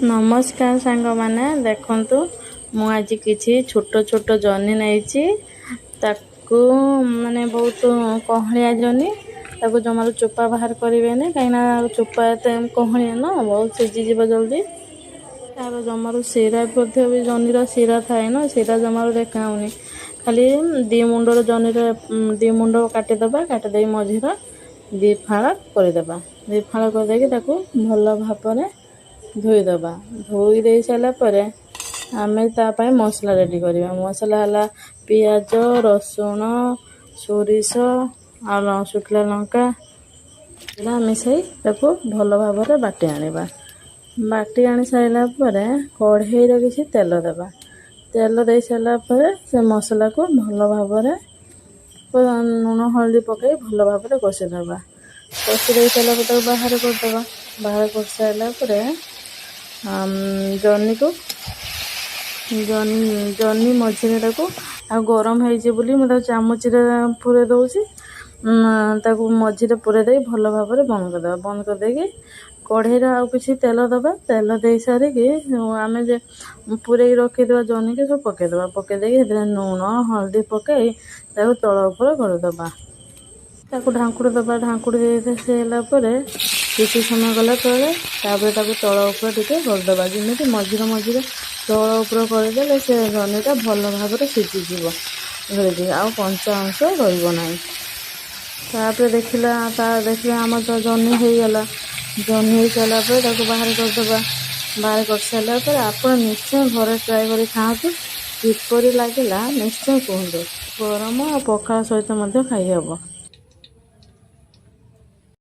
ନମସ୍କାର ସାଙ୍ଗମାନେ, ଦେଖନ୍ତୁ, ମୁଁ ଆଜି କିଛି ଛୋଟ ଛୋଟ ଜହ୍ନି ନେଇଛି। ତାକୁ ମାନେ ବହୁତ କହଳିଆ ଜହ୍ନି, ତାକୁ ଜମାରୁ ଚୋପା ବାହାର କରିବେନି, କାହିଁକିନା ଚୋପା ଏତେ କହଳିଆ ନା, ବହୁତ ସିଝିଯିବ ଜଲ୍ଦି। ତାର ଜମାରୁ ଶିରା ମଧ୍ୟ ବି, ଜହ୍ନିର ଶିରା ଥାଏ ନା, ଶିରା ଜମାରୁ ଦେଖା ହେଉନି। ଖାଲି ଦୁଇ ମୁଣ୍ଡର ଜହ୍ନିର ଦୁଇ ମୁଣ୍ଡ କାଟିଦେବା। କାଟିଦେଇ ମଝିର ଦୁଇ ଫାଳ କରିଦେବା। ଦୁଇ ଫାଳ କରିଦେଇକି ତାକୁ ଭଲ ଭାବରେ ଧୋଇଦେବା। ଧୋଇ ଦେଇ ସାରିଲା ପରେ ଆମେ ତା ପାଇଁ ମସଲା ରେଡ଼ି କରିବା। ମସଲା ହେଲା ପିଆଜ, ରସୁଣ, ସୋରିଷ ଆଉ ଶୁଖିଲା ଲଙ୍କା ମିଶାଇ ତାକୁ ଭଲ ଭାବରେ ବାଟି ଆଣିବା। ବାଟି ଆଣି ସାରିଲା ପରେ କଢ଼େଇରେ କିଛି ତେଲ ଦେବା। ତେଲ ଦେଇ ସାରିଲା ପରେ ସେ ମସଲାକୁ ଭଲ ଭାବରେ ଲୁଣ ହଳଦୀ ପକାଇ ଭଲ ଭାବରେ କଷିଦେବା। କଷି ଦେଇ ସାରିଲା ପରେ ତାକୁ ବାହାର କରିଦେବା। ବାହାର କରିସାରିଲା ପରେ ଜହ୍ନିକୁ, ଜହ୍ନି ମଝିରେ ତାକୁ, ଆଉ ଗରମ ହେଇଛି ବୋଲି ମୁଁ ତାକୁ ଚାମଚରେ ପୂରେଇ ଦେଉଛି। ତାକୁ ମଝିରେ ପୂରେଇ ଦେଇ ଭଲ ଭାବରେ ବନ୍ଦ କରିଦେବା। ବନ୍ଦ କରିଦେଇକି କଢ଼େଇରେ ଆଉ କିଛି ତେଲ ଦେବା। ତେଲ ଦେଇ ସାରିକି ଆମେ ଯେ ପୂରେଇକି ରଖିଥିବା ଜହ୍ନିକି ସବୁ ପକାଇଦେବା। ପକାଇ ଦେଇକି ସେଥିରେ ଲୁଣ ହଳଦୀ ପକାଇ ତାକୁ ତଳ ଉପର କରିଦେବା। ତାକୁ ଢାଙ୍କୁଡ଼ି ଦେବା। ଢାଙ୍କୁଡ଼ି ଦେଇ ସାରିଲା ପରେ କିଛି ସମୟ ଗଲା ପରେ ତାପରେ ତାକୁ ତଳ ଉପର ଟିକେ କରିଦେବା। ଯେମିତି ମଝିରେ ମଝିରେ ତଳ ଉପର କରିଦେଲେ ସେ ଜହ୍ନିଟା ଭଲ ଭାବରେ ସିଝିଯିବ ଧରିକି, ଆଉ କଞ୍ଚା ଅଂଶ ରହିବ ନାହିଁ। ତାପରେ ଦେଖିଲା ତା ଦେଖିଲା ଆମର ତ ଜହ୍ନି ହେଇଗଲା। ଜହ୍ନି ହେଇସାରିଲା ପରେ ତାକୁ ବାହାର କରିଦେବା। ବାହାର କରିସାରିଲା ପରେ ଆପଣ ନିଶ୍ଚୟ ଘରେ ଟ୍ରାଏ କରି ଖାଆନ୍ତୁ। କିପରି ଲାଗିଲା ନିଶ୍ଚୟ କୁହନ୍ତୁ। ଗରମ ଆଉ ପଖାଳ ସହିତ ମଧ୍ୟ ଖାଇହେବ।